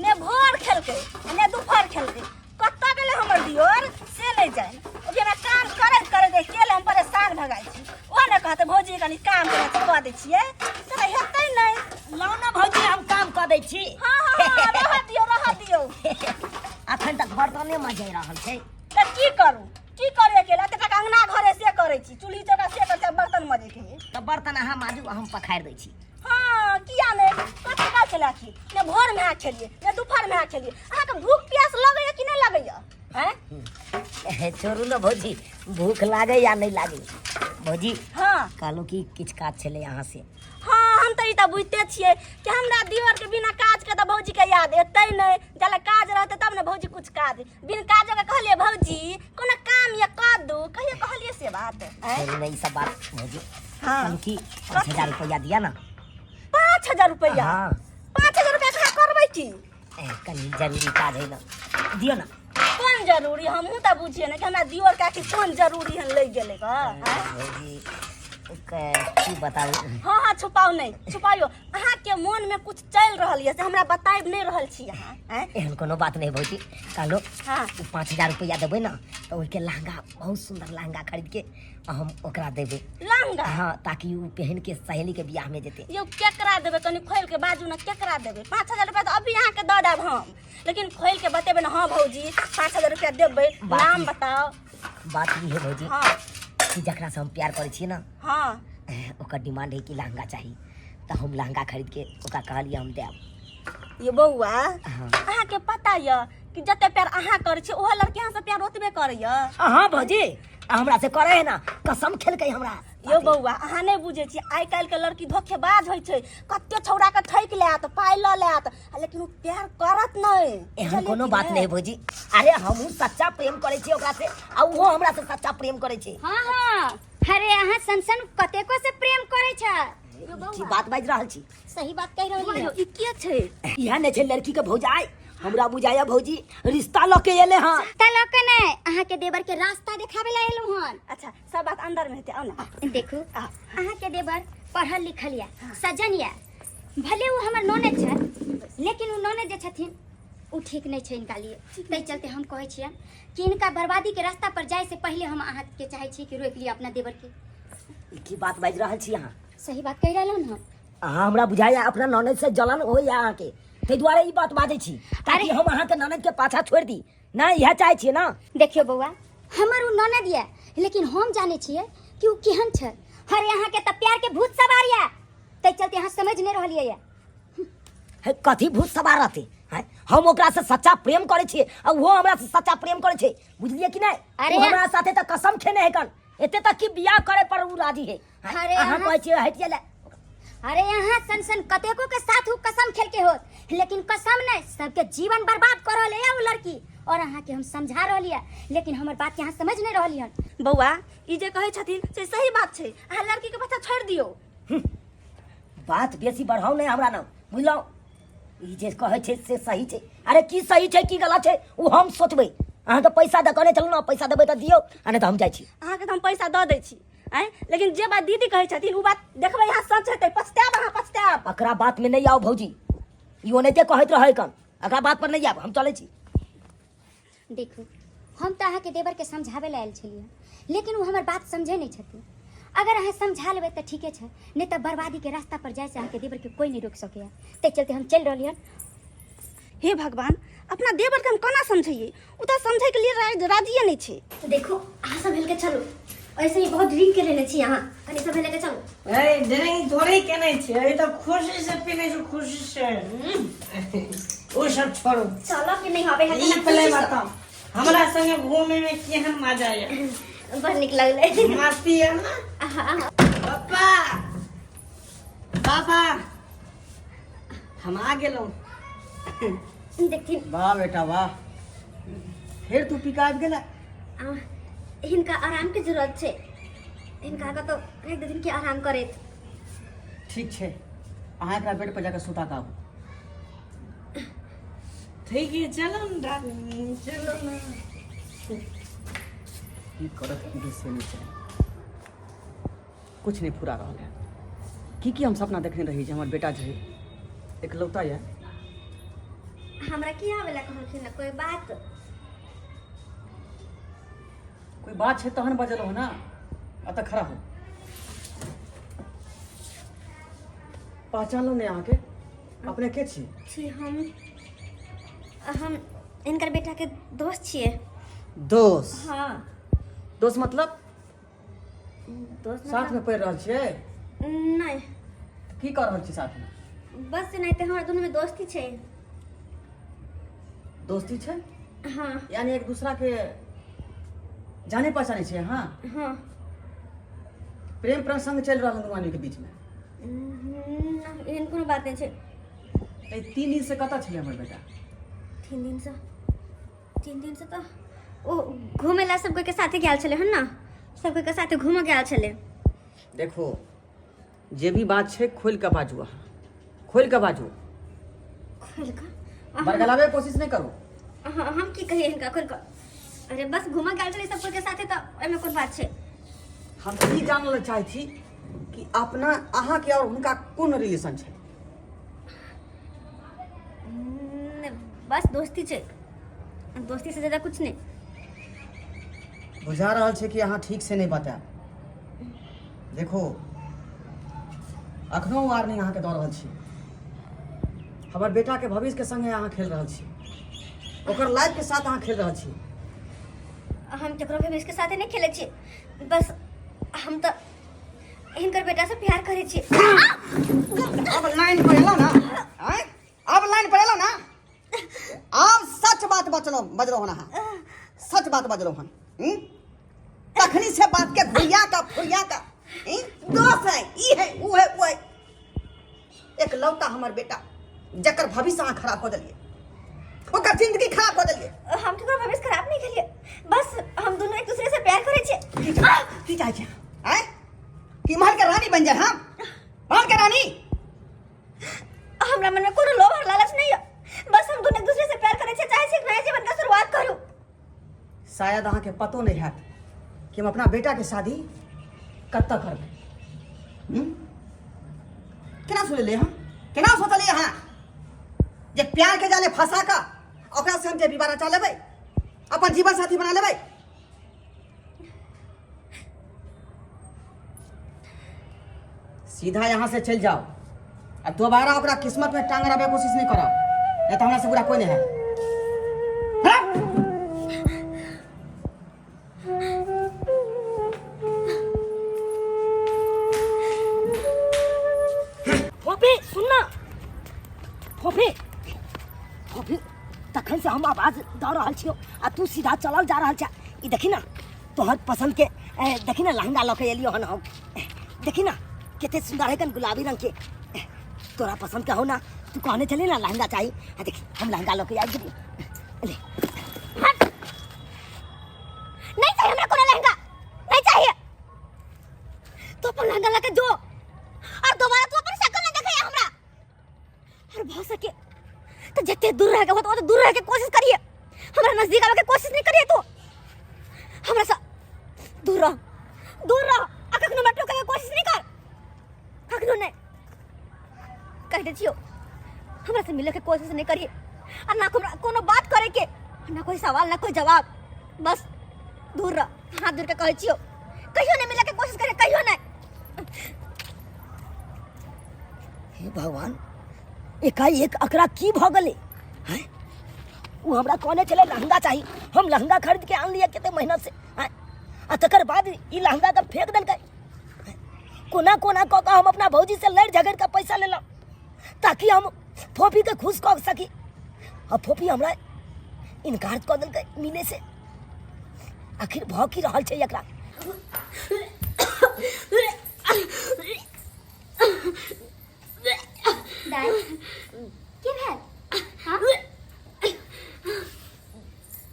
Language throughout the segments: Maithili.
ने भोर खेलकै आ ने दुपहर खेलकै। कतऽ गेलै हमर दियोर से नहि जानि। अभी हमरा काम करैत करैत अकेले हम परेशान भऽ जाइ छी। ओ ने कहतै भौजी कनि काम करै छी कऽ दै छियै, से हेतै नहि। लाउ ने भौजी, हम काम कऽ दै छी। हँ हँ हँ, रहऽ दियौ रहऽ दियौ। अखन तक बर्तने मजै रहल छै। तऽ की करू की करू, अकेले एते तक अंगना घरे से करै छी, चूल्ही चौका से करै छी, आ बर्तन मजै के है। तऽ बर्तन अहाँ माजू, हम पखारि दै छी। हाँ, किया नहि? कते काल छलै आखिर? ने भोर में अहाँ खेलियै ने दोपहर में अहाँ खेलियै। अहाँके भूख प्यास लगैया कि नहि लगैया? हैं? छोड़ू ने भौजी, भूख लागे या नहि लागे। भौजी। हाँ। कहलहुँ कि किछु काज छलै अहाँ से। हाँ, हम तऽ ई तऽ बुझिते छियै कि हमरा दियर के बिना काज के तऽ भौजी के याद एतै नहि। जले काज रहतै तब ने भौजी कुछ काज। बिन काजो के कहलियै भौजी कोनो काम या कऽ दू, कहियो कहलियै से बात? आँय? छोड़ू ने ई सब बात भौजी। हाँ। कहलहुँ कि 5000 रुपैआ दिया ना। 5000 रुपैआ? हाँ। 5000 रुपैआ कहाँ करबै की? ए, कनि जरूरी काज है ना, दियो ना। कोन जरूरी? हमहूँ तऽ बुझियै ने कि हमरा दियोर के आखिर कोन जरूरी हन लागि गेलै गऽ, आँय? भौजी की बताउ। हाँ हाँ, छुपाउ नहि छुपाइयो। अहाँके मोन में कुछ चलि रहल यऽ से हमरा बताबि नहि रहल छी अहाँ, आँय? एहन कोनो बात नहीं भौजी। कहलो हाँ। ओ 5000 रुपैआ देबै ना तऽ ओहिके लहंगा, बहुत सुंदर लहंगा खरीद के हम ओकरा देबै। लहंगा? हाँ, ताकि ओ पहन के सहेली के बियाह में जेतै। यौ केकरा देबै? कनि खोलि के बाजू ने, केकरा देबै? 5000 रुपैआ तऽ अभी अहाँके दऽ देब हम, लेकिन खोलि के बतेबै ने। हाँ भौजी, 5000 रुपैआ देबै। बात नाम ई- बताउ। बात ई है भौजी हाँ। कि जकरा से हम प्यार करै छियै ना, हाँ, ओकर डिमांड है कि लहंगा चाही, तऽ हम लहंगा खरीद के ओकरा कहलियै हम देब। ये बौआ। हाँ। अहाँके पता यऽ कि जते प्यार अहाँ करै छी ओहो लड़की अहाँ से प्यार ओतबे करैया? हाँ भौजी, हमरा से करे है ना, कसम खेलकै हमरा। यौ बौआ, अहाँ नहि बुझै छी, आइ काल्हि के लड़की धोखेबाज होइ छै। कते छौड़ा के ठकि लेत, पाइ लऽ लेत, आ लेकिन ओ प्यार करत नहि। एहन बुझलियै कोनो कि बात नहि? नहीं भौजी। अरे हमहूँ सच्चा प्रेम करै छी ओकरा से आ ओहो हमरा से सच्चा प्रेम करै छै। हाँ हाँ, अरे अहाँ सन सन कतेको से प्रेम करै छै। की बात बाजि रहल छी? सही बात कहि रहली। यौ, ई के छै? इएह नहि छै लड़की के भौजाई? हमरा बुझाया भौजी रिश्ता लऽ के एले हँ। रास्ता लऽ के नहि, अहाँ के देवर के रास्ता देखाबे ला एलहुँ हन। अच्छा, सब बात अंदर में हेतै, आउ ने। देखू, अहाँ के देवर पढ़ल लिखल या सज्जन या, भले वो हमर ननद छै, लेकिन ओ ननद जे छथिन ओ ठीक नहि छै इनका लिए। ताहि चलते हम कहै छियनि कि इनका बर्बादी के रास्ता पर जाय से पहले हम अहाँ के चाहे छी कि रोकि लिअ अपना देवर के। ई की बात बाजि रहल छी अहाँ? सही बात कहि रहलहुँ हन। अहाँ हमरा बुझाया अपना ननद से जलन होइया अहाँके, ताहि दुआरे ई बात बाजै छी ताकि हम अहाँके ननद के पाछा छोड़ि दी ना, इएह चाहै छियै ना? देखियौ बौआ, हमर ओ ननद यऽ, लेकिन हम जानै छियै कि ओ केहन छै। अरे अहाँके तऽ प्यार के भूत सवार यऽ, ताहि चलते अहाँ समझ नहि रहलियै यऽ। हे, कथी भूत सवार रहतै? हैं? हम ओकरा से सच्चा प्रेम करै छियै आ ओहो हमरा से सच्चा प्रेम करै छै, बुझलियै कि नहि? अरे ओ हमरा साथे तऽ कसम खेने है कन, एते तक कि बियाह करे पर उ राजी है। हैं? अरे अहाँ अहाँ- कहै छियै हटि गेलै। अरे यहाँ सन सन कतेको के साथ उ कसम खेल के होत, लेकिन कसम नहीं सबके जीवन बर्बाद कर रहले है उ लड़की। और अहाँ के हम समझा रहली है, लेकिन हमर बात के अहाँ समझ नहीं रहली हन। बौआ, ई जे कहै छथिन से सही बात छै। अहाँ लड़की के पाछा छोड़ि दियौ। बात बेसी बढ़ाउ नहि हमरा नाम, बुझलहुँ? ई जे कहै छै से सही छै। अरे की सही छै की गलत छै ओ हम सोचबै। अहाँके पैसा दऽ कहने चलू ने, पैसा देबै तऽ दियौ आ नहि तऽ हम जाइ छी। अहाँके तऽ हम पैसा दऽ दै छी, आँय, लेकिन जे बात दीदी कहै छथिन ओ बात देखबै अहाँ सच हेतै, पछतायब अहाँ, पछतायब। एकरा बात में नहीं आओ भौजी, ई ओनाहिते कहैत रहै कन, एकरा बात पर नहीं आब, हम चलै छी। देखू, हम तऽ अहाँके देवरके समझाबै लए आयल छलियै, लेकिन ओ हमर बात समझै नहि छथिन। अगर अहाँ समझा लेबै तऽ ठीके छै, नहि तऽ बर्बादीके रास्ता पर जाइसँ अहाँके देवरके कोइ नहि रोकि सकैए। ताहि चलते हम चलि रहलियै हन। हे भगवान, अपना देवरके हम कोना समझैयै? ओ तऽ समझैके लिए राजिए नहि छै। देखू, अहाँ सब मिलके चलू, ऐसे ही बहुत ड्रिंक के लेने छी अहाँ, कनि सब मिलके चलू। ए, ड्रिंक थोड़े केने छियै, ई तऽ खुशी से पीने छी, खुशी से। ओ सब छोड़ू। चलो कि नहीं हबे है। ई पहले बताओ, हमरा संगे घूमे में केहन मजा आया? बड़ नीक लगलै। मस्ती है ना? पापा, पापा, हम आ गेलहुँ। देखथिन। वाह बेटा वाह, फेर तू पिका आबि गेला। हिनका आराम के जरूरत छै, हिनका कतौ राखि देथिन कि आराम करैत। ठीक छै, अहाँ एकरा बेड पर जाकर सुता के आबू। ठीक है, चलो ना डार्लिंग, चलो ना। की करत की से नहीं चाही, कुछ नहीं फुरा रहल है। की की हम सपना देखने रही जे हमर बेटा जे है एकलौता यऽ। हमरा की आवेला कहलखिन ना कोई बात? कोई बात छै तहन बजलहुँ ना। एतऽ खड़ा हो। पहचानलहुँ नहि अहाँके, अपने के छी? छी हम हिनकर बेटा के दोस्त छियै। दोस्त? हाँ। दोस्त मतलब? दोस्त। साथ में पढ़ि रहल छियै? नहि। की कऽ रहल छी साथमे? बस एनाहिते, हमरा दुनू में दोस्ती छै। दोस्ती छै? हाँ। यानी एक दूसरा के जाने पहचाने छियै? हाँ? हाँ। प्रेम प्रसंग चलि रहल दुनू आदमी के बीच में? ना, एहन कोनो बात नहि छै। तऽ 3 दिन से कतऽ छलै हमर बेटा? 3 दिन से, 3 दिन से तऽ ओ घूमे ला सब कोई के साथे गेल छलै हन ना, सब कोई के साथे घूमे गेल छलै। देखो, जे भी बात छै खोलि कऽ बाजू, अहाँ खोलि कऽ बाजू। खोल कऽ? बरगलाबै के कोशिश नहि करू। हाँ, हम की कहिए हिनका खोल कऽ? अरे, बस घूमे गेल छलै सब कोई के साथे, तऽ ओहिमे कोन बात छै? हम ई जानऽ लए चाहै छी कि अपना अहाँके और हुनका कोन रिलेशन छै। नहि, बस दोस्ती छै, दोस्ती से ज्यादा कुछ नहीं। बुझा रहल छै कि अहाँ ठीक से नहि बतायब। देखो, अखनो वार्निंग अहाँके दऽ रहल छी। हमर बेटाके भविष्यके संगे अहाँ खेल रहल छी, ओकर लाइफके साथ अहाँ खेल रहल छी। हम केकरो भविष्य के साथे नहीं खेले छियै, बस हम तऽ हिनकर बेटा से प्यार करै छियै। अब लाइन पर एलो ना? आँय? अब लाइन पर एलो ना? आब सच बात बचलो बजलो हन अहाँ, सच बात बजलो हन, हम्म? तखनी से बात के घुरिया का फुरिया का, हम्म? दोस्त है, ई है, ऊ है, ऊ है। एक लौता हमर बेटा जकर भविष्य अहाँ खराब कऽ देलियै, ओकर जिंदगी खराब कऽ देलियै। हम केकरो भविष्य खराब नहीं करिए, बस हम दोनों एक दूसरे से प्यार करे छियै। की चाहै छै आँय? कि महल के रानी बन जाए हम, महल के रानी? हमरा मन में कोनो लोभ और लालच नहीं है, बस हम दोनों एक दूसरे से प्यार करे छियै, चाहे छियै एक नया जीवन का शुरुआत करू। शायद अहाँके पतो नहि हैत कि हम अपना बेटाके शादी कतऽ करबै, हम्म? केना सोचलियै हम, केना सोचलियै अहाँ जे प्यार के जाले फंसा कऽ ओकरा से हम जे विवाह रचा लेबै, अपन जीवन साथी बना लेबै? सीधा यहाँ से चलि जाओ आ दोबारा ओकरा किस्मत में टांग अड़ाबे कोशिश नहीं करब, नहीं तो हमरा से बुरा कोई नहीं है। हाँ? फोफी, सुन ना फोफी, फोफी, तखन से हम आवाज दऽ रहल छियौ आ तू सीधा चलल जा रहल छै। ई देखी ना, तोहर पसंद के देखी ना, लहंगा लऽ के एलियो हन हम। देखी ना, कते सुंदर है कन गुलाबी रंग के। तोरा पसंद के हो ना? तू कहने चली ना लहंगा चाही। आ देखी, हम लहंगा लऽ के आबि गेलियो, ले। नहीं चाहिए हमरा कोनो लहंगा, नहीं चाहिए। तू अपन लहंगा लेके जो और दोबारा तू अपन शक्ल नहीं देखे हमरा, और भऽ सके तो जते दूर रह के होत ओते दूर रह के कोशिश करिए, हमरा नजदीक आवे के कोशिश नहीं करिए। तू हमरा से दूर रह, दूर रह आ कखनो हमरा टोके के कोशिश नहीं कर, कखनो नहीं। कह दे छियो, हमरा से मिले के कोशिश नहीं करिए आ ना हमरा कोनो बात करे के, ना कोई सवाल ना कोई जवाब। बस दूर रह, हाथ दूर के कहै छियो, कहियो नहीं मिले के कोशिश करे, कहियो नहीं। हे भगवान, एकाएक अकरा की भऽ गेलै हैं? ओ हमरा कहने छलै लहंगा चाही, हम लहंगा खरीद के आनलियै कते मेहनत से हैं? आ तकर बाद ई लहंगा के फेंक देलकै हैं? कोना कोना कऽ कऽ हम अपना भौजी से लड़ि झगड़ि कऽ पैसा लेलहुँ ताकि हम फोफी के खुश कऽ सकी, आ फोफी हमरा इनकार कऽ देलकै मिले से। आखिर भऽ की रहल छै एकरा? दाइ, की भेल? हाँ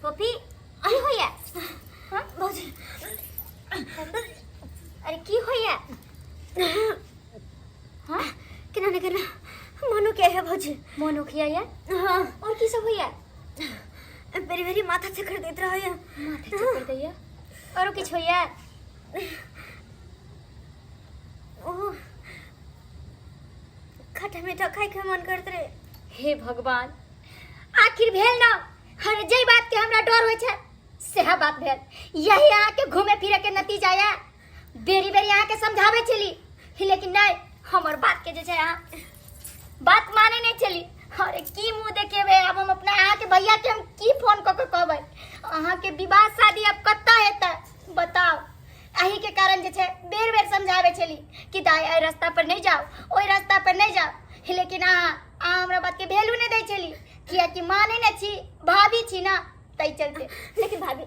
पपी, की होइया? हाँ भौजी। अरे, की होइया? हाँ? केना ने केना मनो के है भौजी। मोन उखिया? हाँ। और की सब होइया? बेरी बेरी माथा चक्कर देत रहे। माथा चक्कर दैया? औरो किछु होइया? ओ खट्टा मीठा खाए के मन करत रहे। हे भगवान, आखिर भेल ना हर जे बात के हमरा डर होइ छै सेहा बात भेल। यही अहाँके घूमे फिरे के नतीजा या। बेरी बेरी अहाँके समझाबै छली, लेकिन नहीं, हमर बात के जे छै अहाँ बात माने नहीं छली। अरे की मुंह देखेबै अब हम अपना अहाँके भैया के? हम की फोन कऽ के कहबै अहाँके विवाह शादी अब कतऽ हेतै बताउ? अही के कारण जे छै बेर बेर समझाबै छली कि दाइ एहि रास्ता पर नहीं जाओ, ओहि रास्ता पर नहीं जाओ, लेकिन अहाँ अहाँ हमरा बात के वैल्यू नहीं दै छली, कियाकि माने नहीं छी, भाभी छी ना, ताहि चलते। लेकिन भाभी,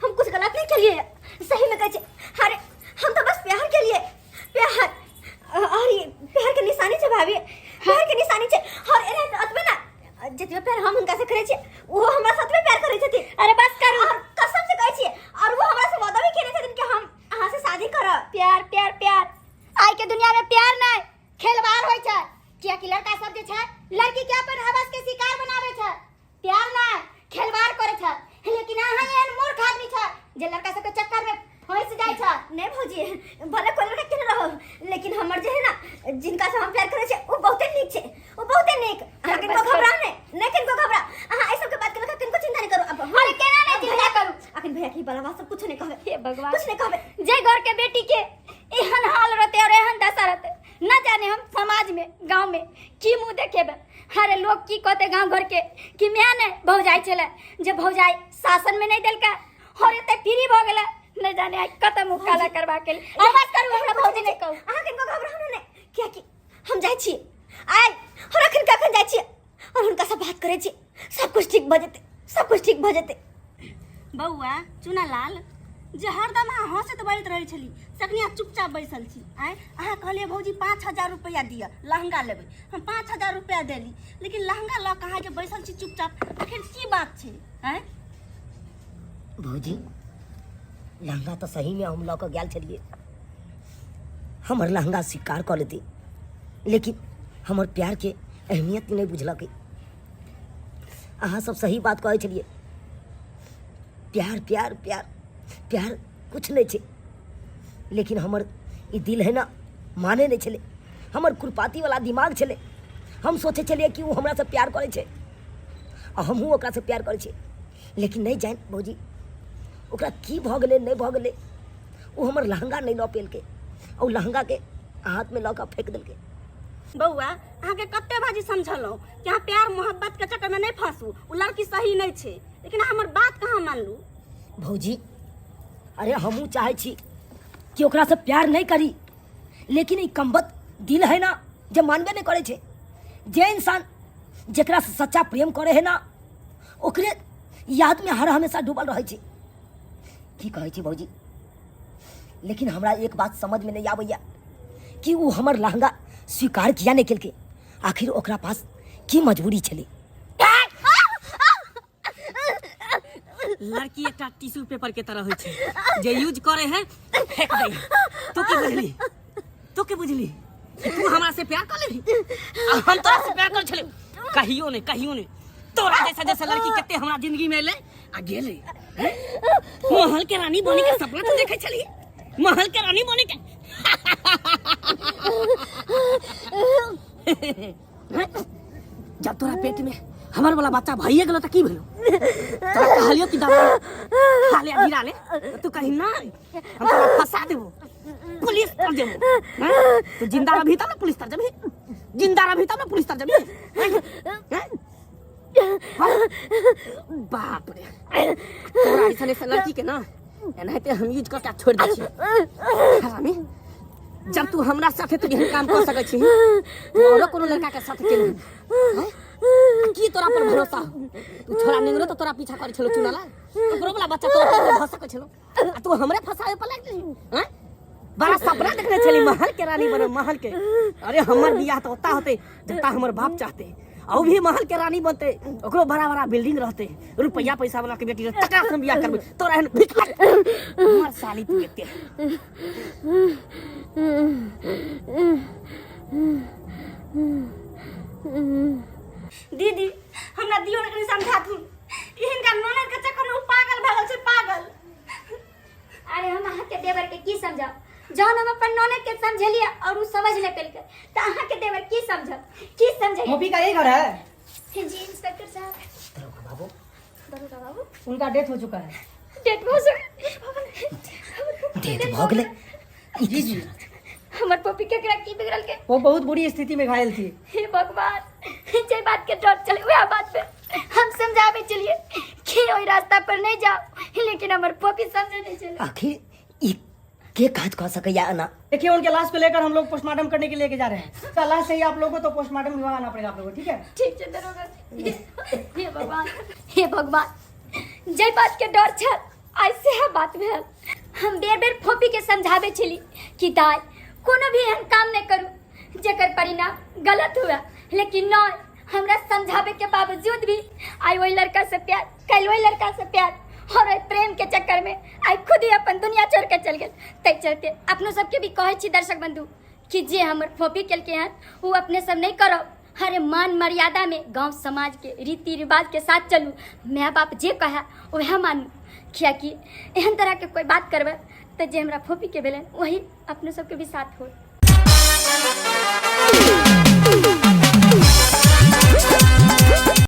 हम कुछ गलत नहीं केलिए, सही में कहै छी। अरे हम तो बस प्यार के लिए, प्यार और ये प्यार के निशानी छै भाभी, प्यार के निशानी छै। और एना अतबे ना, जतबे प्यार हम हुनका से करै छियै, ओहो हमरा से अतबे प्यार करै छथिन। अरे बस करू। और कसम से कहै छियै, और वो हमरा से वादा भी केने छथिन कि हम अहाँ से शादी करब। प्यार प्यार प्यार, आइ के दुनिया में प्यार नहीं, खेलवाड़ होइ छै, कियाकि लड़का सब जे छै लड़की के अपन हवस के शिकार बनाबै छै। प्यार नहीं, खेलवाड़ करै छै। लेकिन अहाँ एहन मूर्ख आदमी छै जे लड़का सबके चक्कर में फंस जाइ छै। नहीं भौजी, भले कोई लड़का केने रहो, लेकिन हमर जे है ना, जिनका से हम प्यार करै छियै, ओ बहुते नीक छै, ओ बहुते नीक। अहाँ अरे किनको बस घबरा नहीं, नहीं किनको घबरा। अहाँ एहि सबके बात के लऽ कऽ किनको चिंता नहीं करू। अब हम अरे केना नहीं चिंता करू? अखन भैया के बला बात सब कुछ नहीं कहबै। हे भगवान। कुछ नहीं कहबै। जे घर के बेटी के एहन हाल रहते और एहन दशा रहते, न जाने हम समाज में गांव में की मुंह देखेबे। अरे लोग की कहते गांव घर के कि मैं ने भौजाई छले जे भौजाई शासन में नहीं देलका और एते फ्री भ गेला, न जाने आई कत मुंह काला करवा के लिए। आवाज करू, हमरा भौजी नहीं कहू। अहाँ किनको घबराउ नहीं, कियाकि हम जाइ छी आइ और अखन कखन जाइ छी और हुनका से बात करै छी, सब कुछ ठीक भऽ जेतै, सब कुछ ठीक भऽ जेतै। बौआ चुनालाल, जे हरदम अहाँ हँसैत बजैत रहै छली, तखनी अहाँ चुपचाप बैसल छी। आँय, अहाँ कहलियै भौजी 5000 रुपैआ दिअ, लहंगा लेबै। हम 5000 रुपैआ देली, लेकिन लहंगा लऽ कऽ अहाँ जे बैसल छी चुपचाप, आखिर की बात छै? आँय भौजी, लहंगा तऽ सहीमे हम लऽ कऽ गेल छलियै, हमर लहंगा स्वीकार कऽ लेती, लेकिन हमर प्यारके अहमियत नहि बुझलकै। अहाँ सब सही बात कहै छलियै, प्यार प्यार प्यार प्यार कुछ नहि छै, लेकिन हमर ई दिल है ना, माने नहि छलै। हमर खुरपातीवला दिमाग छलै, हम सोचै छलियै कि ओ हमरासँ प्यार करै छै आ हमहूँ ओकरासँ प्यार करै छियै, लेकिन नहि जानि भौजी ओकरा की भऽ गेलै, नहि भऽ गेलै, ओ हमर लहंगा नहि लऽ पेलकै आ ओ लहंगाके हाथमे लऽ कऽ फेंक देलकै। बौआ, अहाँके कते भाजी समझलहुँ कि अहाँ प्यार मोहब्बत के चक्कर में नहीं फंसू, ओ लड़की सही नहीं छै, लेकिन अहाँ हमर बात कहाँ मानलू? भौजी, अरे हमहूँ चाहै छी कि ओकरासँ प्यार नहि करी, लेकिन ई कमबख्त दिल है ना, जे मानबे नहि करै छै। जे इंसान जकरासँ सच्चा प्रेम करै है ना, ओकरे यादमे हर हमेशा डूबल रहै छै। की कहै छी भौजी, लेकिन हमरा एक बात समझमे नहि आबैया कि ओ हमर लहंगा स्वीकार किया नहि केलकै, आखिर ओकरा पास की मजबूरी छलै? लड़की एकटा टिश्यू पेपर के तरह होइ छै, जे यूज करे है फेंक दे है। तू की बुझली, तू की बुझली कि तू हमरा से प्यार कर लेली आ हम तोरा से प्यार कर छली? कहियो नहीं, कहियो नहीं। तोरा जैसा जैसा लड़की कते हमरा जिंदगी में एले आ गेले हैं? महल के रानी बने के सपना तो देखे छली, महल के रानी बने के। जब तोरा पेट में हमर वाला बच्चा भइए गेलो त की भेलो? तोरा कहलियो कि दवा खा ले आ गिरा ले, त तू कही ना, हम तोरा फंसा देबो, पुलिस तर देबो। हैं? तू जिंदा रहबही तब ना पुलिस तर जबही, जिंदा रहबही तब ना पुलिस तर जबही। हैं? हैं? हाँ? बाप रे, तोरा ऐसा ऐसा लड़की के ना एनाहिते हम यूज करके छोड़ दै छियै। हरामी, जब तू हमरा साथे तू एहन काम कर सकै छी, तू औरो कोनो लड़का के साथ केलही हैं? की तोरा पर भरोसा हो? तू छोरा नेंगरो तो तोरा पीछा करे छलो चुनाला, ओकरो वाला बच्चा तोरा पर भऽ सकै छलो, आ तू हमरे फसावे पर लागि गेलही? हैं? बड़ा सपना देखने छली महल के रानी बने, महल के। अरे हमर बियाह तो ओता होते जता हमर बाप चाहते, आ उ भी महल के रानी बनते, ओकरो बड़ा बड़ा बिल्डिंग रहते, रुपया पैसा वाला के बेटी रहते, तकरा से हम बियाह करबै। तोरा एहन भिखारी हमर साली तू एते। दीदी, हमरा दियो ने कनि समझाथुन, ई हिनका ननद के चक्कर में उ पागल भऽ गेल छै, पागल। अरे हम अहाँके देवर के की समझाउ, जहन हम अपन ननद के समझेलियै और उ समझ नहि पेलकै तऽ अहाँके देवर की समझब, की समझै? मोफी का यही घर है? जी इंस्पेक्टर साहब। दरोगा बाबू उनका डेथ हो चुका है। डेथ भऽ गेल। डेथ भऽ गेलै? जी जी। हमर पपी केकरा की बिगड़ल के? वो बहुत बुरी स्थिति में घायल थी। हे भगवान, जे बात के डर चले वह बात पे हम समझावे चलिए कि ओहि रास्ता पर नहीं जाओ, लेकिन हमर पपी समझे नहीं चले। आखिर ई के काज कऽ सकैया एना? देखिए, उनके लाश को लेकर हम लोग पोस्टमार्टम करने के लिए लेके जा रहे हैं। तो लाश चाहिए आप लोगों को तो पोस्टमार्टम विभाग आना पड़ेगा आप लोगों को, ठीक है? ठीक है दरोगा जी। हे भगवान, हे भगवान, जे बात के डर छल आज से है बात भेल। हम बेर बेर फोपी के समझावे छली कि दाई कोनो भी एहन काम नहीं करू जेकर परिणाम गलत हुआ, लेकिन नहीं, हमरा समझावे के बावजूद भी आई वही लड़का से प्यार, कल वही लड़का से प्यार, और ओहि प्रेम के चक्कर में आई खुद ही अपन दुनिया छोड़ के चल गेल। तै चलते अपनो सबके भी कहै छी दर्शक बंधु कि जे हमर फोपी केलकै हन ओ अपने सब नहीं करब। हरे मान मर्यादा में गांव समाज के रीति रिवाज के साथ चलू, माय बाप जे कहे वह मानू, कियाकि एहन तरह के कोई बात करबै तो जे हमरा फोपी के भेलन वही अपने सबके भी साथ हो।